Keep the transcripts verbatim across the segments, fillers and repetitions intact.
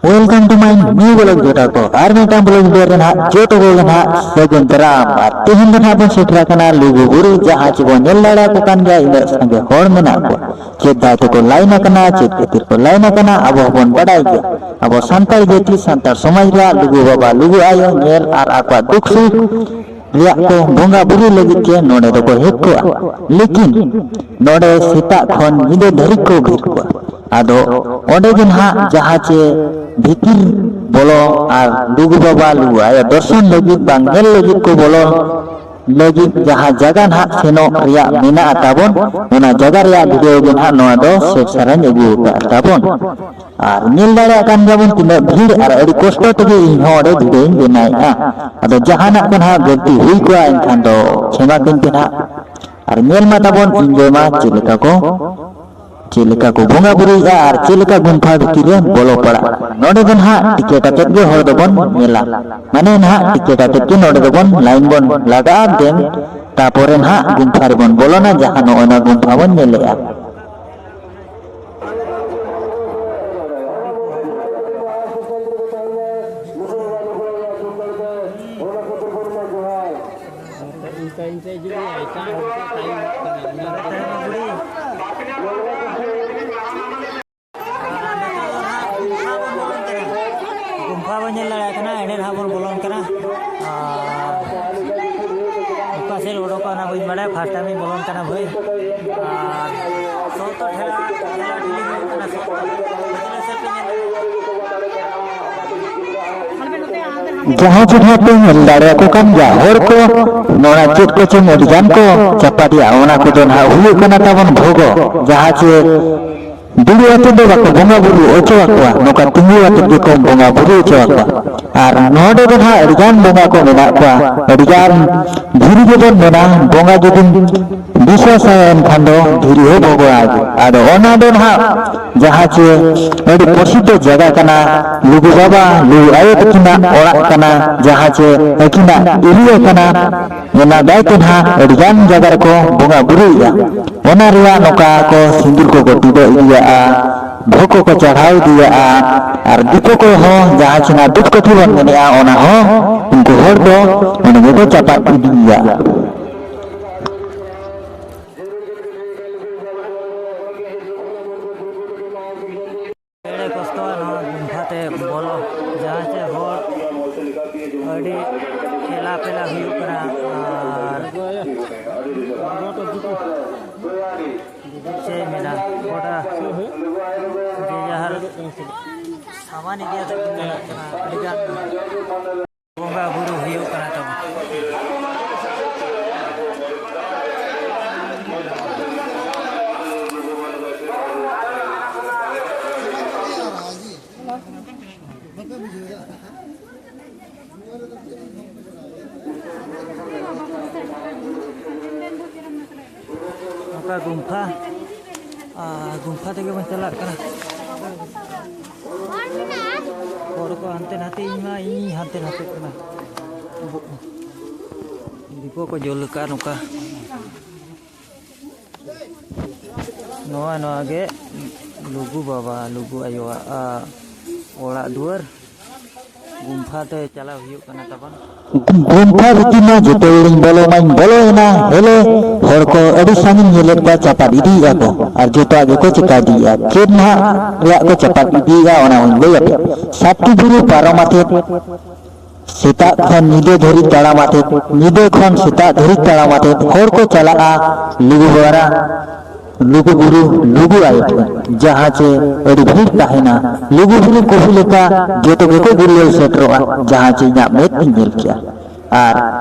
Welcome to my new vlog ᱡᱚᱴᱟ ᱠᱚ, ᱟᱨ ᱢᱤᱫᱴᱟᱝ vlog video ᱨᱮ ᱱᱟᱦᱟᱜ ᱡᱚᱛᱚ ᱠᱚᱜᱮ ᱱᱟᱦᱟᱜ ᱥᱟᱹᱜᱩᱱ ᱫᱟᱨᱟᱢ᱾ ᱟᱨ ᱛᱮᱦᱮᱧ ᱫᱚ ᱱᱟᱦᱟᱜ ᱵᱚᱱ ᱥᱮᱴᱮᱨ ᱟᱠᱟᱱᱟ ᱞᱩᱜᱩ ᱵᱩᱨᱩ, ᱡᱟᱦᱟᱸ ᱪᱮ ᱵᱚᱱ ᱧᱮᱞ ᱫᱟᱲᱮᱭᱟᱠᱚ ᱠᱟᱱ ᱜᱮᱭᱟ, ᱤᱱᱟᱹᱜ ᱥᱟᱸᱜᱮ ᱦᱚᱲ ᱢᱮᱱᱟᱜ ᱠᱚᱣᱟ᱾ ᱪᱮᱫ ᱫᱟᱭ ᱛᱮᱠᱚ line ᱟᱠᱟᱱᱟ, ᱪᱮᱫ ᱠᱷᱟᱹᱛᱤᱨ ᱠᱚ line ᱟᱠᱟᱱᱟ, ᱟᱵᱚ ᱦᱚᱸᱵᱚᱱ ᱵᱟᱰᱟᱭ ᱜᱮᱭᱟ᱾ ᱟᱵᱚ ᱥᱟᱱᱛᱟᱲ ᱡᱟᱹᱛᱤ, ᱥᱟᱱᱛᱟᱲ ᱥᱚᱢᱟᱡᱽ ᱨᱮᱭᱟᱜ ᱞᱩᱜᱩ ᱵᱟᱵᱟ, ᱞᱩᱜᱩ ᱟᱭᱳ ᱧᱮᱞ ᱟᱨ ᱟᱠᱚᱣᱟᱜ ᱫᱩᱠ ᱥᱩᱠ ᱨᱮᱭᱟᱜ ᱠᱚ ᱵᱚᱸᱜᱟ ᱵᱩᱨᱩ ᱞᱟᱹᱜᱤᱫ ᱜᱮ ᱱᱚᱰᱮ ᱫᱚᱠᱚ ᱦᱮᱡ ᱠᱚᱜᱼᱟ᱾ ᱞᱮᱠᱤᱱ ᱱᱚᱰᱮ ᱥᱮᱛᱟᱜ ᱠᱷᱚᱱ ᱧᱤᱫᱟᱹ ᱫᱷᱟᱹᱨᱤᱡ ᱠᱚ ᱵᱷᱤᱲ ᱠᱚᱜᱼᱟ᱾ ᱟᱫᱚ ᱚᱸᱰᱮ ᱜᱮ ᱱᱟᱦᱟᱜ ᱡᱟᱦᱟᱸ ᱪᱮ ᱵᱷᱤᱛᱤᱨ ᱵᱚᱞᱚ ᱟᱨ ᱞᱩᱜᱩ ᱵᱟᱵᱟ, ᱞᱩᱜᱩ ᱟᱭᱳ ᱫᱚᱨᱥᱚᱱ ᱞᱟᱹᱜᱤᱫ ᱵᱟᱝ ᱧᱮᱞ ᱞᱟᱹᱜᱤᱫ ᱠᱚ ᱵᱚᱞᱚ ᱞᱟᱹᱜᱤᱫ ᱡᱟᱦᱟᱸ ᱡᱟᱭᱜᱟ ᱱᱟᱦᱟᱜ ᱥᱮᱱᱚᱜ ᱨᱮᱭᱟᱜ ᱢᱮᱱᱟᱜᱼᱟ ᱛᱟᱵᱚᱱ, ᱚᱱᱟ ᱡᱟᱭᱜᱟ ᱨᱮᱭᱟᱜ video ᱜᱮ ᱱᱟᱦᱟᱜ ᱱᱚᱣᱟ ᱫᱚ ᱥᱮᱴ ᱥᱟᱨᱟᱧ ᱟᱹᱜᱩ ᱟᱠᱟᱫ ᱛᱟᱵᱚᱱ᱾ ᱟᱨ ᱧᱮᱞ ᱫᱟᱲᱮᱭᱟᱜ ᱠᱟᱱ ᱜᱮᱭᱟᱵᱚᱱ ᱛᱤᱱᱟᱹᱜ ᱵᱷᱤᱲ, ᱟᱨ ᱟᱹᱰᱤ ᱠᱚᱥᱴᱚ ᱛᱮᱜᱮ ᱤᱧ ᱦᱚᱸ ᱚᱸᱰᱮ video ᱧ ᱵᱮᱱᱟᱣᱮᱫᱼᱟ᱾ ᱟᱫᱚ ᱡᱟᱦᱟᱱᱟᱜ ᱠᱚ ᱱᱟᱦᱟᱜ ᱜᱟᱹᱞᱛᱤ ᱦᱩᱭ ᱠᱚᱜᱼᱟ, ᱮᱱᱠᱷᱟᱱ ᱫᱚ ᱠᱷᱮᱢᱟ ᱠᱟᱹᱧ ᱯᱮ ᱱᱟᱦᱟᱜ᱾ ᱟᱨ ᱧᱮᱞ ᱢᱟ ᱛᱟᱵᱚᱱ enjoy ᱢᱟ ᱪᱮᱫ ᱞᱮᱠᱟ ᱠᱚ, ᱪᱮᱫ ᱞᱮᱠᱟ ᱠᱚ ᱵᱚᱸᱜᱟ ᱵᱩᱨᱩᱭᱮᱫᱼᱟ ᱟᱨ ᱪᱮᱫ ᱞᱮᱠᱟ ᱜᱩᱢᱯᱷᱟ ᱵᱷᱤᱛᱤᱨ ᱨᱮ ᱵᱚᱞᱚ ᱯᱟᱲᱟᱜ ᱠᱟᱱᱟ᱾ ᱱᱚᱰᱮ ᱫᱚ ᱱᱟᱦᱟᱜ ᱴᱤᱠᱤᱴ ᱟᱛᱮᱫ ᱜᱮ ᱦᱚᱲ ᱫᱚᱵᱚᱱ ᱧᱮᱞᱟ, ᱢᱟᱱᱮ ᱱᱟᱦᱟᱜ ᱴᱤᱠᱤᱴ ᱟᱛᱮᱫ ᱜᱮ ᱱᱚᱰᱮ ᱫᱚᱵᱚᱱ line ᱵᱚᱱ ᱞᱟᱜᱟᱜᱼᱟ, then ᱛᱟᱯᱚᱨᱮ ᱱᱟᱦᱟᱜ ᱜᱩᱢᱯᱷᱟ ᱨᱮᱵᱚᱱ ᱵᱚᱞᱚᱱᱟ, ᱡᱟᱦᱟᱸ ᱱᱚᱜᱼᱚᱭ ᱱᱚᱣᱟ ᱜᱩᱢᱯᱷᱟ ᱵᱚᱱ ᱧᱮᱞᱮᱜᱼᱟ᱾ ᱜᱩᱢᱯᱷᱟ ᱵᱚᱱ ᱧᱮᱞ ᱫᱟᱲᱮᱭᱟᱜ ᱠᱟᱱᱟ, ᱮᱸᱰᱮ ᱱᱟᱦᱟᱜ ᱵᱚᱱ ᱵᱚᱞᱚᱱ ᱠᱟᱱᱟ᱾ ᱟᱨ ᱚᱠᱟ ᱥᱮᱫ ᱚᱰᱚᱠᱚᱜᱼᱟ ᱚᱱᱟ ᱵᱟᱹᱧ ᱵᱟᱲᱟᱭᱟ, first time ᱤᱧ ᱵᱚᱞᱚᱱ ᱠᱟᱱᱟ ᱵᱷᱟᱹᱭ᱾ ᱟᱨ ᱥᱚᱛ ᱴᱷᱮᱞᱟ, ᱴᱷᱮᱞᱟ ᱴᱷᱮᱞᱤ ᱦᱩᱭᱩᱜ ᱠᱟᱱᱟ, ᱥᱚᱛ ᱵᱷᱤᱛᱨᱤ ᱥᱮᱫ ᱯᱮ ᱧᱮᱞ ᱫᱟᱲᱮᱭᱟᱜ ᱠᱟᱱᱟ᱾ ᱡᱟᱦᱟᱸ ᱪᱮ ᱱᱟᱦᱟᱜ ᱯᱮ ᱧᱮᱞ ᱫᱟᱲᱮᱭᱟᱠᱚ ᱠᱟᱱ ᱜᱮᱭᱟ ᱦᱚᱲ ᱠᱚ, ᱱᱚᱣᱟ ᱪᱮᱫ ᱠᱚᱪᱚᱝ ᱟᱹᱰᱤ ᱜᱟᱱ ᱠᱚ ᱪᱟᱯᱟᱫᱮᱜᱼᱟ, ᱚᱱᱟ ᱠᱚᱫᱚ ᱱᱟᱦᱟᱜ ᱦᱩᱭᱩᱜ ᱠᱟᱱᱟ ᱛᱟᱵᱚᱱ ᱵᱷᱳᱜᱚ, ᱡᱟᱦᱟᱸ ᱪᱮ ᱫᱩᱲᱩᱵ ᱟᱛᱮ ᱫᱚ ᱵᱟᱠᱚ ᱵᱚᱸᱜᱟ ᱵᱩᱨᱩ ᱦᱚᱪᱚ ᱟᱠᱚᱣᱟ, ᱱᱚᱝᱠᱟ ᱛᱤᱸᱜᱩ ᱟᱛᱮ ᱜᱮᱠᱚ ᱵᱚᱸᱜᱟ ᱵᱩᱨᱩ ᱦᱚᱪᱚ ᱟᱠᱚᱣᱟ᱾ ᱟᱨ ᱱᱚᱰᱮ ᱫᱚ ᱱᱟᱦᱟᱜ ᱟᱹᱰᱤ ᱜᱟᱱ ᱵᱚᱸᱜᱟ ᱠᱚ ᱢᱮᱱᱟᱜ ᱠᱚᱣᱟ, ᱟᱹᱰᱤ ᱜᱟᱱ ᱫᱷᱤᱨᱤ ᱜᱮᱵᱚᱱ ᱢᱮᱱᱟ, ᱵᱚᱸᱜᱟ ᱡᱩᱫᱤᱢ ᱵᱤᱥᱣᱟᱥᱟ ᱮᱱᱠᱷᱟᱱ ᱫᱚ ᱫᱷᱤᱨᱤ ᱦᱚᱸ ᱵᱷᱚᱜᱚᱜᱼᱟ᱾ ᱟᱫᱚ ᱚᱱᱟ ᱫᱚ ᱱᱟᱦᱟᱜ ᱡᱟᱦᱟᱸ ᱪᱮ ᱟᱹᱰᱤ ᱯᱨᱚᱥᱤᱫᱷᱚ ᱡᱟᱭᱜᱟ ᱠᱟᱱᱟ, ᱞᱩᱜᱩ ᱵᱟᱵᱟ, ᱞᱩᱜᱩ ᱟᱭᱳ ᱛᱟᱹᱠᱤᱱᱟᱜ ᱚᱲᱟᱜ ᱠᱟᱱᱟ, ᱡᱟᱦᱟᱸ ᱪᱮ ᱟᱹᱠᱤᱱᱟᱜ ᱮᱨᱤᱭᱟ ᱠᱟᱱᱟ᱾ ᱚᱱᱟ ᱫᱟᱭ ᱛᱮ ᱱᱟᱦᱟᱜ ᱟᱹᱰᱤ ᱜᱟᱱ ᱡᱟᱭᱜᱟ ᱨᱮᱠᱚ ᱵᱚᱸᱜᱟ ᱵᱩᱨᱩᱭᱮᱫᱼᱟ᱾ ᱚᱱᱟ ᱨᱮᱭᱟᱜ ᱱᱚᱝᱠᱟ ᱠᱚ ᱥᱤᱸᱫᱩᱨ ᱠᱚᱠᱚ ᱴᱤᱰᱟᱹᱜ ᱤᱫᱤᱭᱟᱜᱼᱟ᱾ ᱵᱷᱳᱜ ᱠᱚᱠᱚ ᱪᱟᱲᱦᱟᱣ ᱤᱫᱤᱭᱟᱜᱼᱟ᱾ ᱟᱨ ᱫᱤᱠᱩ ᱠᱚᱦᱚᱸ ᱡᱟᱦᱟᱸ ᱪᱮᱱᱟᱜ ᱫᱷᱩᱯ ᱠᱟᱹᱴᱷᱤ ᱵᱚᱱ ᱢᱮᱱᱮᱜᱼᱟ, ᱚᱱᱟ ᱦᱚᱸ ᱩᱱᱠᱩ ᱦᱚᱲ ᱫᱚ ᱚᱸᱰᱮ ᱜᱮᱠᱚ ᱪᱟᱯᱟᱫ ᱤᱫᱤᱭᱟ᱾ ᱮᱲᱮ ᱠᱚᱥᱴᱚ ᱱᱚᱣᱟ ᱜᱩᱢᱯᱷᱟ ᱛᱮ ᱵᱚᱞᱚ, ᱡᱟᱦᱟᱸ ᱪᱮ ᱦᱚᱲ ᱟᱹᱰᱤ ᱴᱷᱮᱞᱟ ᱯᱷᱮᱞᱟ ᱦᱩᱭᱩᱜ ᱠᱟᱱᱟ᱾ ᱟᱨ ᱪᱮᱫ ᱢᱮᱱᱟ, ᱜᱚᱴᱟ ᱡᱮ ᱡᱟᱦᱟᱨ ᱥᱟᱢᱟᱱ ᱤᱫᱤ ᱠᱟᱛᱮ ᱠᱚ ᱪᱟᱞᱟᱜ ᱠᱟᱱᱟ ᱟᱹᱰᱤ ᱜᱟᱱ᱾ ᱵᱚᱸᱜᱟ ᱵᱩᱨᱩ ᱦᱩᱭᱩᱜ ᱠᱟᱱᱟ ᱛᱟᱵᱚᱱ᱾ ᱱᱚᱝᱠᱟ ᱜᱩᱢᱯᱷᱟ, ᱟᱨ ᱜᱩᱢᱯᱷᱟ ᱛᱮᱜᱮ ᱵᱚᱱ ᱪᱟᱞᱟᱜ ᱠᱟᱱᱟ᱾ ᱦᱚᱲ ᱠᱚ ᱦᱟᱱᱛᱮ ᱱᱟᱛᱮ, ᱤᱧ ᱢᱟ ᱤᱧ ᱦᱟᱱᱛᱮ ᱱᱟᱛᱮ ᱠᱟᱱᱟ᱾ ᱫᱤᱯᱚ ᱠᱚ ᱡᱩᱞ ᱟᱠᱟᱫ ᱱᱚᱝᱠᱟ᱾ ᱱᱚᱣᱟ, ᱱᱚᱣᱟ ᱜᱮ ᱞᱩᱜᱩ ᱵᱟᱵᱟ, ᱞᱩᱜᱩ ᱟᱭᱳᱣᱟᱜ, ᱟ, ᱚᱲᱟᱜ ᱫᱩᱣᱟᱹᱨ᱾ ᱜᱩᱢᱯᱷᱟ ᱛᱮ ᱪᱟᱞᱟᱣ ᱦᱩᱭᱩᱜ ᱠᱟᱱᱟ ᱛᱟᱵᱚᱱ᱾ ᱜᱩᱢᱯᱷᱟ ᱵᱷᱤᱛᱤᱨ ᱢᱟ ᱡᱚᱛᱚ ᱦᱚᱲᱤᱧ ᱵᱚᱞᱚ ᱢᱟᱧ ᱵᱚᱞᱚᱭᱮᱱᱟ, ᱦᱮᱞᱮ, ᱦᱚᱲ ᱠᱚ ᱟᱹᱰᱤ ᱥᱟᱺᱜᱤᱧ ᱧᱮᱞᱮᱫ ᱠᱚᱣᱟ, ᱪᱟᱯᱟᱫ ᱤᱫᱤᱭᱮᱫᱼᱟ ᱠᱚ ᱟᱨ ᱡᱚᱛᱚᱣᱟᱜ ᱜᱮᱠᱚ ᱪᱮᱠᱟ ᱤᱫᱤᱭᱮᱫᱼᱟ᱾ ᱪᱮᱫ ᱱᱟᱦᱟᱜ ᱨᱮᱭᱟᱜ ᱠᱚ ᱪᱟᱯᱟᱫ ᱤᱫᱤᱭᱮᱫᱼᱟ, ᱚᱱᱟ ᱦᱚᱸᱧ ᱞᱟᱹᱭ ᱟᱯᱮ᱾ ᱥᱟᱛᱴᱤ ᱵᱩᱨᱩ ᱯᱟᱨᱚᱢ ᱟᱛᱮᱫ ᱥᱮᱛᱟᱜ ᱠᱷᱚᱱ ᱧᱤᱫᱟᱹ ᱫᱷᱟᱹᱨᱤᱡ ᱛᱟᱲᱟᱢ ᱟᱛᱮᱫ, ᱧᱤᱫᱟᱹ ᱠᱷᱚᱱ ᱥᱮᱛᱟᱜ ᱫᱷᱟᱹᱨᱤᱡ ᱛᱟᱲᱟᱢ ᱟᱛᱮᱫ ᱦᱚᱲ ᱠᱚ ᱪᱟᱞᱟᱜᱼᱟ ᱞᱩᱜᱩ ᱵᱟᱵᱟ, ᱞᱩᱜᱩ ᱵᱩᱨᱩ, ᱞᱩᱜᱩ ᱟᱭᱳ ᱴᱷᱮᱱ, ᱡᱟᱦᱟᱸ ᱪᱮ ᱟᱹᱰᱤ ᱵᱷᱤᱲ ᱛᱟᱦᱮᱱᱟ᱾ ᱞᱩᱜᱩ ᱵᱩᱨᱩ ᱠᱩᱦᱩ ᱞᱮᱠᱟ ᱡᱚᱛᱚ ᱜᱮᱠᱚ ᱜᱩᱨᱞᱟᱹᱣ ᱥᱮᱴᱮᱨᱚᱜᱼᱟ, ᱡᱟᱦᱟᱸ ᱪᱮ ᱤᱧᱟᱹᱜ ᱢᱮᱫ ᱛᱤᱧ ᱧᱮᱞ ᱠᱮᱜᱼᱟ᱾ ᱟᱨ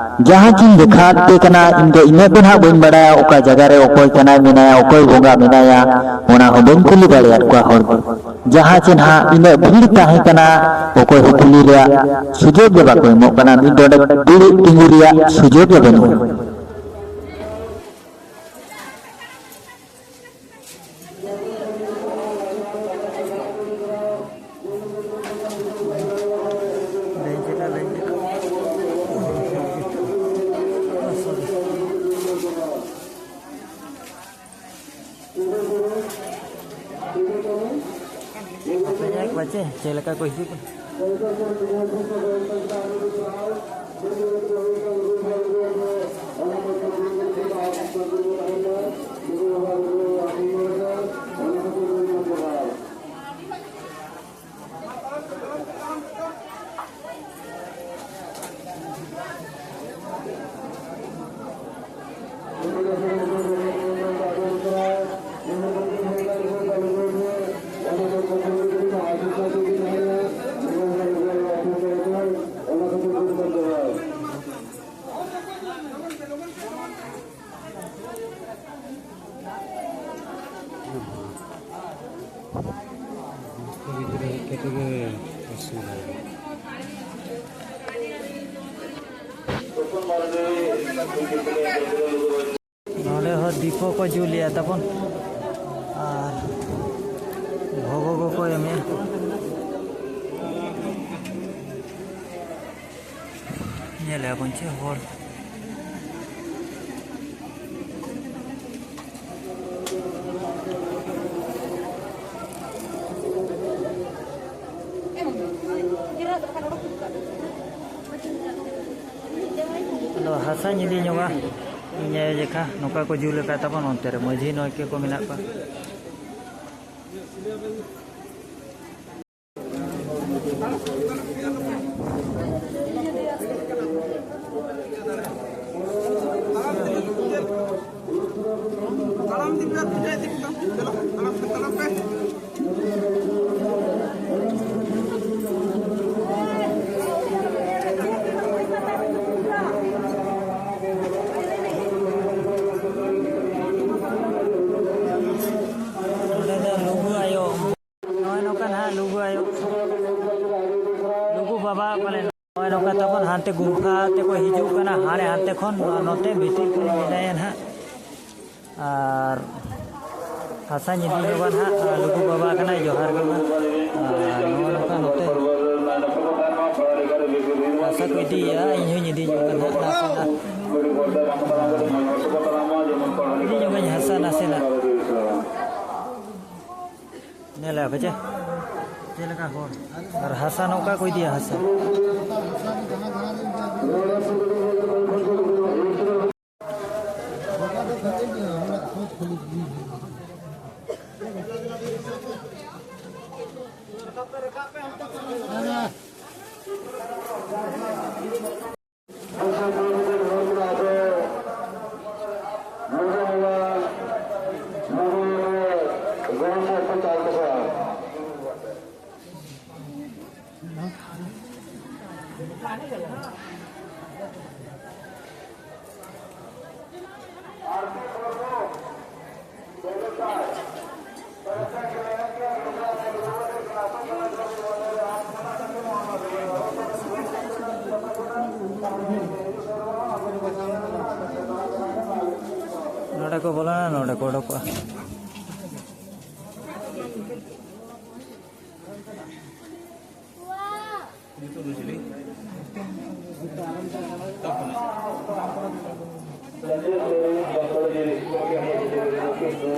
ᱡᱟᱦᱟᱸ ᱪᱤᱧ ᱫᱮᱠᱷᱟᱣᱟᱫ ᱯᱮ ᱠᱟᱱᱟ, ᱤᱧ ᱫᱚ ᱤᱱᱟᱹᱜ ᱫᱚ ᱱᱟᱦᱟᱜ ᱵᱟᱹᱧ ᱵᱟᱲᱟᱭᱟ, ᱚᱠᱟ ᱡᱟᱭᱜᱟ ᱨᱮ ᱚᱠᱚᱭ ᱠᱟᱱᱟᱭ ᱢᱮᱱᱟᱭᱟ, ᱚᱠᱚᱭ ᱵᱚᱸᱜᱟ ᱢᱮᱱᱟᱭᱟ, ᱚᱱᱟ ᱦᱚᱸ ᱵᱟᱹᱧ ᱠᱩᱞᱤ ᱫᱟᱲᱮᱭᱟᱫ ᱠᱚᱣᱟ ᱦᱚᱲ ᱠᱚ᱾ ᱡᱟᱦᱟᱸ ᱪᱮ ᱱᱟᱦᱟᱜ ᱤᱱᱟᱹᱜ ᱵᱷᱤᱲ ᱛᱟᱦᱮᱸ ᱠᱟᱱᱟ, ᱚᱠᱚᱭ ᱦᱚᱸ ᱠᱩᱞᱤ ᱨᱮᱭᱟᱜ ᱥᱩᱡᱳᱜᱽ ᱜᱮ ᱵᱟᱠᱚ ᱮᱢᱚᱜ ᱠᱟᱱᱟ, ᱢᱤᱫ ᱰᱚᱸᱰᱮᱠ ᱫᱩᱲᱩᱵ ᱛᱤᱸᱜᱩ ᱨᱮᱭᱟᱜ ᱥᱩᱡᱳᱜᱽ ᱜᱮ ᱵᱟᱹᱱᱩᱜᱼᱟ᱾ ᱪᱮᱫ ᱞᱮᱠᱟ ᱠᱚ ᱦᱤᱡᱩᱜ ᱠᱟᱱᱟ᱾ ᱜᱤᱫᱽᱨᱟᱹ ᱦᱮᱡ ᱠᱟᱛᱮ ᱜᱮ ᱚᱥᱩᱵᱤᱫᱷᱟ᱾ ᱱᱚᱰᱮ ᱦᱚᱸ ᱫᱤᱯᱚ ᱠᱚ ᱡᱩᱞᱮᱜᱼᱟ ᱛᱟᱵᱚᱱ ᱟᱨ ᱵᱷᱚᱜᱚ ᱠᱚᱠᱚ ᱮᱢᱮᱜᱼᱟ᱾ ᱧᱮᱞᱮᱜᱼᱟ ᱵᱚᱱ ᱪᱮ ᱦᱚᱲ᱾ ᱟᱫᱚ ᱦᱟᱥᱟᱧ ᱤᱫᱤ ᱧᱚᱜᱟ, ᱤᱧ ᱟᱭᱳ ᱡᱮᱠᱷᱟ ᱱᱚᱝᱠᱟ ᱠᱚ ᱡᱩᱞ ᱟᱠᱟᱫ ᱛᱟᱵᱚᱱ, ᱚᱱᱛᱮ ᱨᱮ ᱢᱟᱹᱡᱷᱤ ᱱᱟᱭᱠᱮ ᱠᱚ ᱢᱮᱱᱟᱜ ᱠᱚᱣᱟ᱾ ᱛᱟᱲᱟᱢ ᱤᱫᱤ ᱯᱮ ᱟᱨ ᱵᱷᱮᱡᱟ ᱤᱫᱤ ᱠᱚ ᱛᱟᱢ᱾ ᱪᱟᱞᱟᱜ, ᱛᱟᱲᱟᱢ ᱯᱮ, ᱛᱟᱲᱟᱢ ᱯᱮ᱾ ᱱᱚᱰᱮ ᱫᱚ ᱞᱩᱜᱩ ᱟᱭᱳ᱾ ᱱᱚᱜᱼᱚᱭ ᱱᱚᱝᱠᱟ ᱱᱟᱦᱟᱜ ᱞᱩᱜᱩ ᱟᱭᱳ, ᱞᱩᱜᱩ ᱵᱟᱵᱟ ᱯᱟᱞᱮ ᱱᱚᱜᱼᱚᱭ ᱱᱚᱝᱠᱟ ᱛᱟᱵᱚᱱ ᱦᱟᱱᱛᱮ ᱜᱩᱢᱯᱷᱟ ᱛᱮᱠᱚ ᱦᱤᱡᱩᱜ ᱠᱟᱱᱟ, ᱦᱟᱱᱮ ᱦᱟᱱᱛᱮ ᱠᱷᱚᱱ ᱱᱚᱛᱮ ᱵᱷᱤᱛᱤᱨ ᱠᱷᱚᱱ ᱢᱮᱱᱟᱭᱟ ᱱᱟᱦᱟᱜ᱾ ᱟᱨ ᱦᱟᱥᱟᱧ ᱤᱫᱤ ᱧᱚᱜᱟ ᱱᱟᱦᱟᱜ, ᱟᱨ ᱞᱩᱜᱩ ᱵᱟᱵᱟ ᱠᱟᱱᱟᱭ, ᱡᱚᱦᱟᱨ ᱜᱮ ᱢᱟ᱾ ᱟᱨ ᱱᱚᱜᱼᱚ ᱱᱚᱝᱠᱟ ᱱᱚᱛᱮ ᱦᱟᱥᱟ ᱠᱚ ᱤᱫᱤᱭᱮᱫᱼᱟ, ᱤᱧ ᱦᱚᱧ ᱤᱫᱤ ᱧᱚᱜᱟ ᱱᱟᱦᱟᱜ ᱱᱟᱥᱮᱱᱟᱜ᱾ ᱤᱫᱤ ᱧᱚᱜᱟᱹᱧ ᱦᱟᱥᱟ ᱱᱟᱥᱮᱱᱟᱜ᱾ ᱧᱮᱞᱮᱫᱼᱟ ᱯᱮ ᱪᱮ? ᱪᱮᱫ ᱞᱮᱠᱟ ᱦᱚᱲ? ᱟᱨ ᱦᱟᱥᱟ ᱱᱚᱝᱠᱟ ᱠᱚ ᱤᱫᱤᱭᱟ, ᱦᱟᱥᱟ᱾ ᱱᱚᱰᱮ ᱠᱚ ᱵᱚᱞᱚᱱᱟ, ᱱᱚᱰᱮ ᱠᱚ ᱚᱰᱚᱠᱚᱜᱼᱟ᱾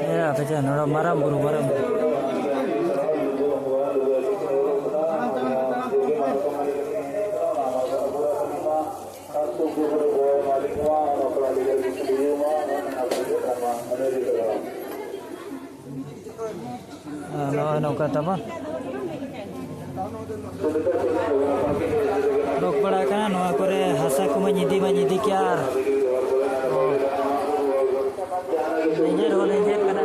ᱦᱮᱸ, ᱟᱯᱮ ᱪᱮᱫ ᱱᱚᱰᱮ ᱢᱟᱨᱟᱝ ᱵᱩᱨᱩ, ᱢᱟᱨᱟᱝ ᱵᱩᱨᱩ᱾ ᱟᱨ ᱱᱚᱜᱼᱚᱭ ᱱᱚᱝᱠᱟ ᱛᱟᱵᱚᱱ᱾ ᱨᱳᱜᱽ ᱯᱟᱲᱟᱜ ᱠᱟᱱᱟ, ᱱᱚᱣᱟ ᱠᱚᱨᱮ ᱦᱟᱥᱟ ᱠᱚᱢᱟᱧ ᱤᱫᱤ ᱢᱟᱧ ᱤᱫᱤ ᱠᱮᱜᱼᱟ, ᱟᱨ ᱞᱮᱸᱡᱮᱨ ᱦᱚᱸ ᱞᱮᱸᱡᱮᱨ ᱠᱟᱱᱟ᱾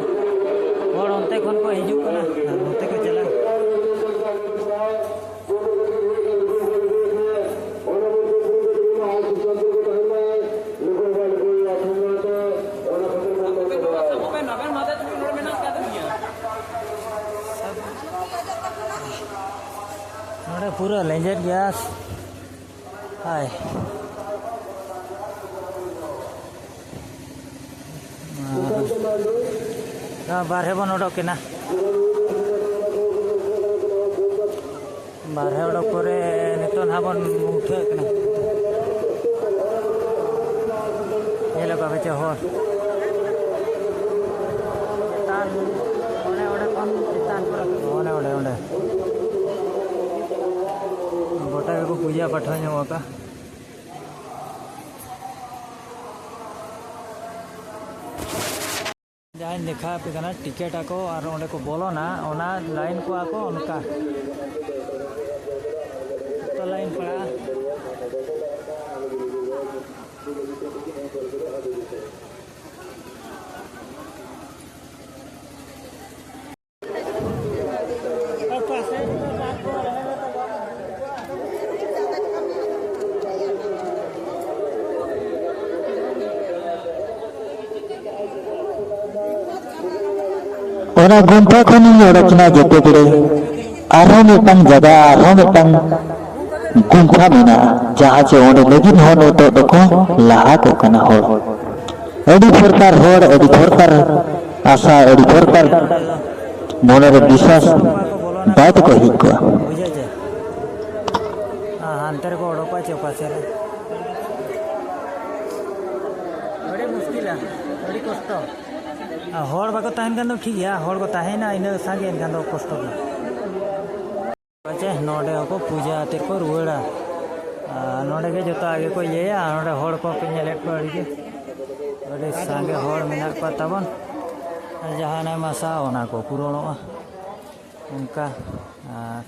ᱦᱚᱲ ᱚᱱᱛᱮ ᱠᱷᱚᱱ ᱠᱚ ᱦᱤᱡᱩᱜ ᱠᱟᱱᱟ ᱟᱨ ᱱᱚᱛᱮ ᱠᱚ ᱪᱟᱞᱟᱜ᱾ ᱱᱚᱰᱮ ᱯᱩᱨᱟᱹ ᱞᱮᱸᱡᱮᱫ ᱜᱮᱭᱟ᱾ ᱦᱟᱭ᱾ ᱟᱨ ᱵᱟᱨᱦᱮ ᱵᱚᱱ ᱚᱰᱚᱠ ᱮᱱᱟ᱾ ᱵᱟᱨᱦᱮ ᱚᱰᱚᱠ ᱯᱚᱨᱮ ᱱᱤᱛᱚᱜ ᱱᱟᱦᱟᱜ ᱵᱚᱱ ᱩᱴᱷᱟᱹᱜ ᱠᱟᱱᱟ᱾ ᱧᱮᱞ ᱟᱠᱟᱫ ᱯᱮ ᱪᱮ ᱦᱚᱨ? ᱪᱮᱛᱟᱱ, ᱚᱱᱮ ᱚᱸᱰᱮ ᱠᱷᱚᱱ ᱪᱮᱛᱟᱱ ᱠᱚ ᱨᱟᱠᱟᱵ᱾ ᱚᱱᱮ ᱚᱸᱰᱮ, ᱚᱸᱰᱮ᱾ ᱠᱚ ᱯᱩᱡᱟ ᱯᱟᱴᱷᱟ ᱧᱚᱜ ᱟᱠᱟᱫ᱾ ᱡᱟᱦᱟᱸᱧ ᱫᱮᱠᱷᱟᱣ ᱟᱯᱮ ᱠᱟᱱᱟ, ᱴᱤᱠᱤᱴ ᱟᱠᱚ ᱟᱨ ᱚᱸᱰᱮ ᱠᱚ ᱵᱚᱞᱚᱱᱟ, ᱚᱱᱟ ᱞᱟᱭᱤᱱ ᱠᱚᱜᱼᱟ ᱠᱚ ᱚᱱᱠᱟ᱾ ᱡᱚᱛᱚ ᱞᱟᱭᱤᱱ ᱯᱟᱲᱟᱜᱼᱟ᱾ ᱚᱱᱟ ᱜᱩᱢᱯᱷᱟ ᱠᱷᱚᱱᱤᱧ ᱚᱰᱚᱠ ᱮᱱᱟ ᱡᱮᱛᱮ ᱵᱮᱲᱮ᱾ ᱟᱨᱦᱚᱸ ᱢᱤᱫᱴᱟᱝ ᱡᱟᱭᱜᱟ, ᱟᱨᱦᱚᱸ ᱢᱤᱫᱴᱟᱝ ᱜᱩᱢᱯᱷᱟ ᱢᱮᱱᱟᱜᱼᱟ, ᱡᱟᱦᱟᱸ ᱪᱮ ᱚᱸᱰᱮ ᱞᱟᱹᱜᱤᱫ ᱦᱚᱸ ᱱᱤᱛᱚᱜ ᱫᱚᱠᱚ ᱞᱟᱦᱟ ᱠᱚᱜ ᱠᱟᱱᱟ ᱦᱚᱲ᱾ ᱟᱹᱰᱤ ᱯᱨᱚᱠᱟᱨ ᱦᱚᱲ, ᱟᱹᱰᱤ ᱯᱨᱚᱠᱟᱨ ᱟᱥᱟ, ᱟᱹᱰᱤ ᱯᱨᱚᱠᱟᱨ ᱢᱚᱱᱮᱨᱮ ᱵᱤᱥᱣᱟᱥ ᱵᱟᱭ ᱛᱮᱠᱚ ᱦᱮᱡ ᱠᱚᱜᱼᱟ᱾ ᱵᱩᱡᱷᱟᱹᱣ ᱪᱮ? ᱟᱨ ᱦᱟᱱᱛᱮ ᱨᱮᱠᱚ ᱚᱰᱚᱠᱚᱜᱼᱟ ᱪᱮ ᱚᱠᱟ ᱥᱮᱫ ᱨᱮ? ᱟᱹᱰᱤ ᱢᱩᱥᱠᱤᱞᱟ, ᱟᱹᱰᱤ ᱠᱚᱥᱴᱚ᱾ ᱟᱨ ᱦᱚᱲ ᱵᱟᱠᱚ ᱛᱟᱦᱮᱱ ᱠᱷᱟᱱ ᱫᱚ ᱴᱷᱤᱠ ᱜᱮᱭᱟ, ᱦᱚᱲ ᱠᱚ ᱛᱟᱦᱮᱸᱭᱮᱱᱟ ᱤᱱᱟᱹ ᱥᱟᱸᱜᱮ, ᱮᱱᱠᱷᱟᱱ ᱫᱚ ᱠᱚᱥᱴᱚ ᱜᱮᱭᱟ᱾ ᱪᱮ ᱱᱚᱰᱮ ᱦᱚᱸᱠᱚ ᱯᱩᱡᱟ ᱟᱛᱮᱫ ᱠᱚ ᱨᱩᱣᱟᱹᱲᱟ᱾ ᱟᱨ ᱱᱚᱰᱮ ᱜᱮ ᱡᱚᱛᱚᱣᱟᱜ ᱜᱮᱠᱚ ᱤᱭᱟᱹᱭᱟ᱾ ᱟᱨ ᱱᱚᱰᱮ ᱦᱚᱲ ᱠᱚᱯᱮ ᱧᱮᱞᱮᱫ ᱠᱚᱣᱟ ᱟᱹᱰᱤ ᱜᱮ, ᱟᱹᱰᱤ ᱥᱟᱸᱜᱮ ᱦᱚᱲ ᱢᱮᱱᱟᱜ ᱠᱚᱣᱟ ᱛᱟᱵᱚᱱ᱾ ᱟᱨ ᱡᱟᱦᱟᱱᱟᱜ ᱮᱢ ᱟᱥᱟ, ᱚᱱᱟ ᱠᱚ ᱯᱩᱨᱚᱱᱚᱜᱼᱟ ᱚᱱᱠᱟ᱾ ᱟᱨ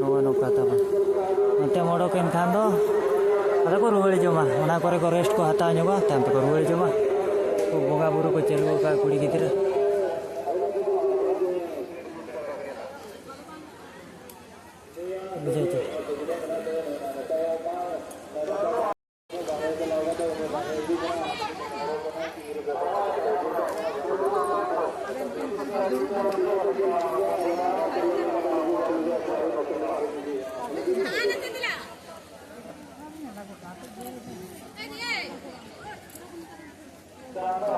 ᱱᱚᱜᱼᱚᱭ ᱱᱚᱝᱠᱟ ᱛᱟᱵᱚᱱ ᱱᱚᱛᱮᱢ ᱚᱰᱚᱠ ᱮᱱ ᱠᱷᱟᱱ ᱫᱚ ᱟᱫᱚ ᱠᱚ ᱨᱩᱣᱟᱹᱲ ᱡᱚᱢᱟ, ᱚᱱᱟ ᱠᱚᱨᱮ ᱠᱚ ᱨᱮᱥᱴ ᱠᱚ ᱦᱟᱛᱟᱣ ᱧᱚᱜᱟ, ᱛᱟᱭᱚᱢ ᱛᱮᱠᱚ ᱨᱩᱣᱟᱹᱲ ᱡᱚᱢᱟ᱾ ᱩᱱᱠᱩ ᱵᱚᱸᱜᱟ ᱵᱩᱨᱩ ᱠᱚ ᱪᱟᱹᱞᱩ ᱟᱠᱟᱫ ᱠᱩᱲᱤ ᱜᱤᱫᱽᱨᱟᱹ᱾ ᱵᱩᱡᱷᱟᱹᱣ ᱪᱮ?